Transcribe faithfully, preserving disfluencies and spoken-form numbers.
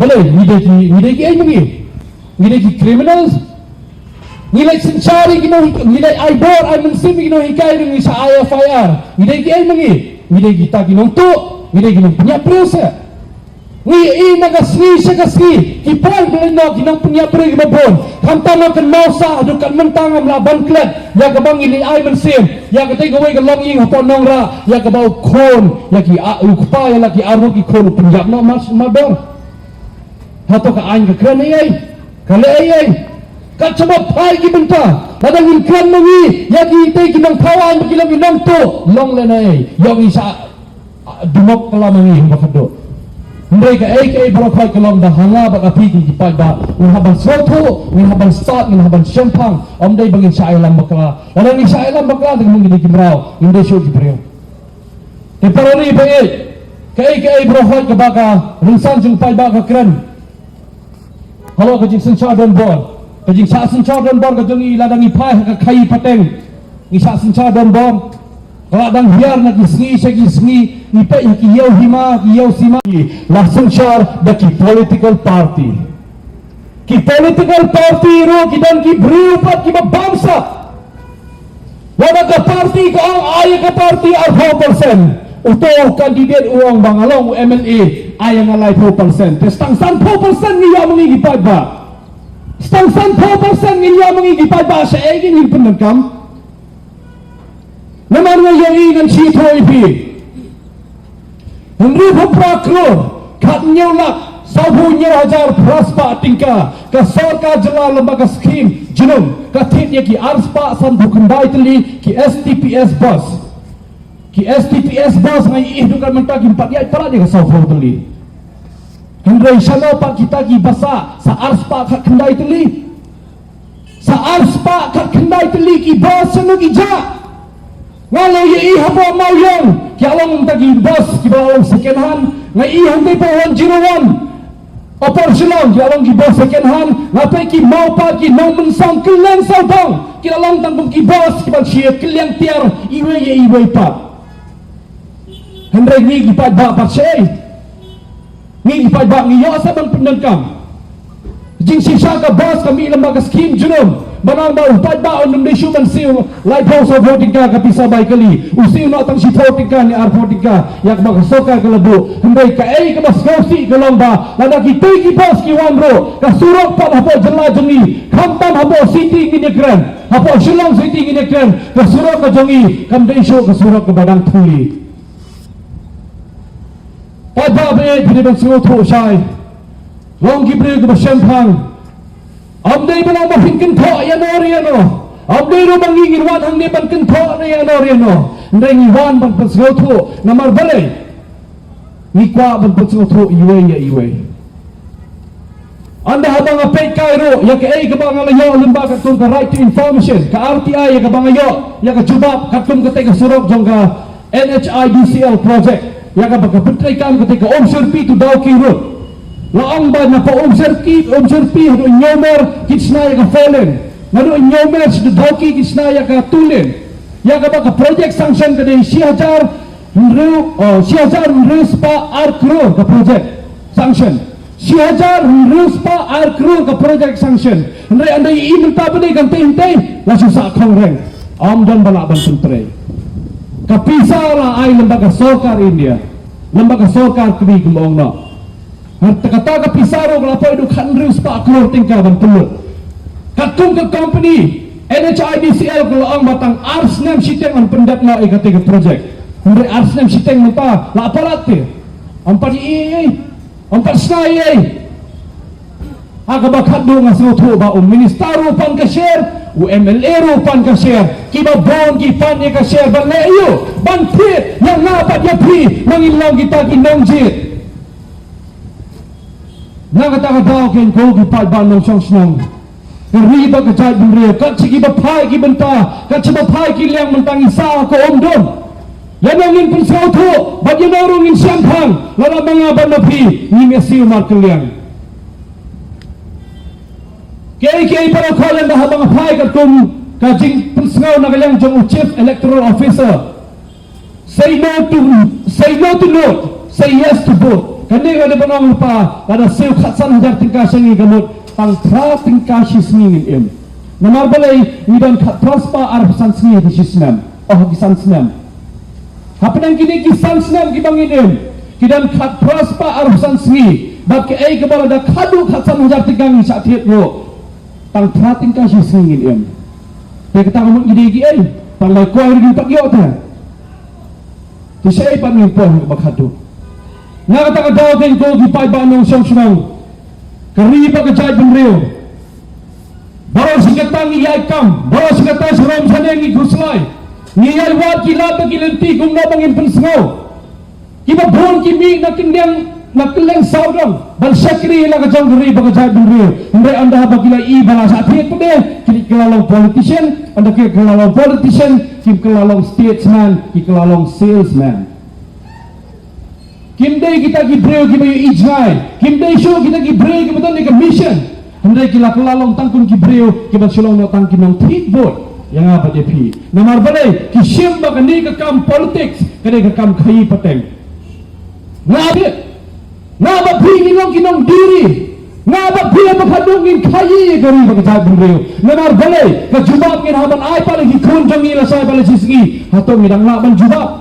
Balei ngi dei ki, ngi dei ki ei ma ngi? Ngi dei ki criminals? Ngi leit synshar ïa ki nong, ngi leit ai bor ai mynsiem ïa ki nonghikai ruh ngi sa ai F I R. Ngi dei ki ei ma ngi? Ngi dei kita ki nongtuh, ngi dei ki nongpynïap briew se. Ngi ïohi na ka sngi sha ka sngi ki poi ban leit noh ki nongpynïap briew kiba bun. Khamtam ha kynmaw sah haduh katne mynta ngam lah ban klet ïa kaba ngi leit ai mynsiem ïa katei kawei ka longïing hapoh Nongrah ïa kaba u khun ïa ki a-, u kpa ïa la ki arngut ki khun u pynïap noh mar, mardor. Hato ka aiñ ka kren ei ei? Ka leh ei ei? Kat shaba phai ki bynta, lada ngin kren ma ngi ïa kitei ki nongthaw aiñ ba ki long ki nongtuh, long lehnoh ei? Ïoh ngi sa dumok ka lam ngi hynba khadduh. Hynrei kaei kaei baroh khoit ka long ba ha nga bad ha phi ki paidbah, ngin hap ban sngewthuh, ngin hap ban stad, ngin hap ban shemphang. Ym dei ba ngin shah ïalam bakla. Lada ngin shah ïalam bakla te ngin dei ki mraw, ngin dei shuh ki briew. Te paralok ba ïeit, kaei kaei baroh khoit kaba ka rynsan jong u paidbah ka kren. Halor ka jingsynshar donbor, ka jingshah synshar donbor ka jong ngi, lada ngi phai ha ka khaii pateng, ngi shah synshar donbor. Ka la dang hiar na ki sngi sha ki sngi, ngi peit ha ki ïew hima, ki ïew sima. La synshar da ki political party. Ki political party ruh ki don ki briew pat kiba bamsap. Lada ka party ka ong ai ka party arphew percent, uto u candidate u ong ba nga long u M L A, ai nga laiphew percent. Te sa tang sanphew percent ngi ïoh ma ngi ki paidbah. Sa tang sanphew percent ngi ïoh ma ngi ki paidbah, shaei ngin pyndonkam? Namar nga ïohi, ngan shu ïathuh ïa phi. Hynriewphew phra klur khathynñiew lak sawphew hynñiew hajar phra spah tyngka ka sorkar jylla lyngba ka skhim jnum ka thied ïa ki arspah sanphew khyndai tylli ki S T P S bus. Ki S T P S bus nga ïohi haduh katne mynta kim pat ïaid palat ïa ka sawphew tylli. Hynrei shano pat kita ki bus sa arspah khatkhyndai tylli? Sa arspah khatkhyndai tylli ki bus shano ki jah? Nga la ïohi hapoh Mawiong ki la long ta ki bus kiba long second hand. Nga ïohi hangtei hapoh one zero one Upper Shillong ki la long ki bus second hand. Nga peit ki Mawpat, ki Nongmynsong, Kylliang, Sawdong ki la long tang kum ki bus kiban shim Kylliang tiar iwei ïa iwei pat. Hynrei ngi ki paidbah pat shaei? Ngi ki paidbah ngi ïoh sa ban pyndonkam? Jingshisha ka bus ka mih lyngba ka skhim jnum. Ba nang ba u paidbah un ym dei shuh ban siew laiphew sawphew tyngka ka pisa bai kali, u siew noh tang shiphew tyngka ne arphew tyngka ïa kaba ka sorkar ka la buh. Hynrei kaei kaba sngewsih ka long ba lada kitei ki bus ki wan ruh, ka surok pat hapoh jylla jong ngi, khamtam hapoh city ngin ïakren, hapoh Shillong city ngin ïakren, ka surok ka jong ngi kam dei shuh ka surok kaba dang thuli. Paidbah ba ïeit, phi dei ban sngewthuh shai. Long ki briew kiba shemphang. Ym dei ba long ba phin kynthoh ïano re ïano. Ym dei ruh ba ngi ngin wan hangne ban kynthoh re ïano re ïano. Hynrei ngi wan ban pynsngewthuh. Namar balei? Ngi kwah ban pynsngewthuh iwei ïa iwei. Ynda haba nga peit kai ruh ïa kaei kaba nga la ïoh lyngba katkum ka Right to Information, ka R T I, ïa kaba nga ïoh ïa ka jubab katkum katei ka surok jong ka N H I D C L project, ïa kaba ka pyntreikam katei ka Umshyrpi to Dawki Road. La ong ba napoh Umshyrpi, Umshyrpi haduh Hynñiewmer kin shna ïa ka four lane, naduh Hynñiewmer shaduh Dawki kin shna ïa ka two lane. Ïa kaba ka project sanction ka dei shi hajar hynriew, oh, shi hajar hynriew spah ar klur ka project sanction. Shi hajar hynriew spah ar klur ka project sanction. Hynrei ynda i mynta ba dei kan tei hynrei la shu sah khongreng. Ym don ba lah ban pyntrei. Ka pisa la ai lyngba ka sorkar India, lyngba ka sorkar Kri, kumba ong noh. Hynrei kata ka pisa ruh ka la poi haduh khathynriew spah klur tyngka ban pynlut. Katkum ka company N H I D C L ka la ong ba tang ar snem shiteng yn pyndep noh ïa katei ka project. Hynrei ar snem shiteng mynta la palat te. Ym pat ïohi ei ei. Ym pat shna ei ei. Ha kaba khatduh nga sngewthuh ba u minister ruh pan ka share, u M L A ruh pan ka share. Kiba bun ki pan ïa ka share ban leh aïu? Ban thied ïa nga bad ïa phi ba ngin long kita ki nongjied. Na kata ka daw, ko ki paidbah nongshong shnong, ka ri bad ka jaitbynriew, kat shaba phai ki bynta, kat shaba phai ki liang mynta ngi sah ha ka umdum. Ïa ngi ngin pynsngewthuh bad ïa ngi ruh ngin shemphang, lada ma nga bad ma phi ngim ïasiew markylliang. Kiei kiei baroh khoit, ynda haba nga phai katkum ka jingpynsngew na ka liang jong u Chief Electoral Officer. Say no to, say no to note, say yes to vote. Kane ka dei ban ong lypa, lada siew khatsan hajar tyngka sha ngi ka mut, tang phra tyngka shi sngi ngin im. Namar balei? Ngi don khatphra spah arphew san sngi ha ki shi snem. Oh, ha ki san snem. Hapdeng kine ki san snem kiba ngin im, ki don khatphra spah arphew san sngi. Bad kaei kaba lada khadduh khatsan hajar tyngka ngi shah thied ruh, tang phra tyngka shi sngi ngin im. Te kata ka mut ngi dei kiei? Tang lai kwai ruh ngim pat ïoh te. Te shaei pat ngin poi ha kaba khadduh? Na kata ka daw te ko ki paidbah nongshong shnong, ka ri bad ka jaitbynriew, baroh shi katta ngi ïai kam, baroh shi katta sharum shane ngi khuslai, ngi ïai wad ki lad bad ki lynti kumno ba ngin pynsngew. Kiba bun ki mih na kylleng, na kylleng sawdong ban shakri la ka jong ka ri bad ka jaitbynriew. Hynrei ynda haba ki la ïohi ba la shah thied pat de, ki la kylla long politician, ynda ki kylla long politician, kim kylla long statesman, ki kylla long salesman. Kim dei kita ki briew kiba ïohi jngai, kim dei shuh kita ki briew kiba don ïa ka mission. Hynrei ki la kylla long tang kum ki briew kiba shu long noh tang ki nongthied vote ïa nga bad ïa phi. Namar balei? Ki shim ba kane ka kam politics ka dei ka kam khaïi pateng. Nga bad, nga bad phi ngin long ki nongdie ri. Nga bad phi haba khadduh ngin khaïi ïa ka ri bad ka jaitbynriew. Namar balei? Ka jubab ngin hap ban ai pat ïa ki khun jong ngi lashai bad la shi sngi. Hato ngi dang lah ban jubab?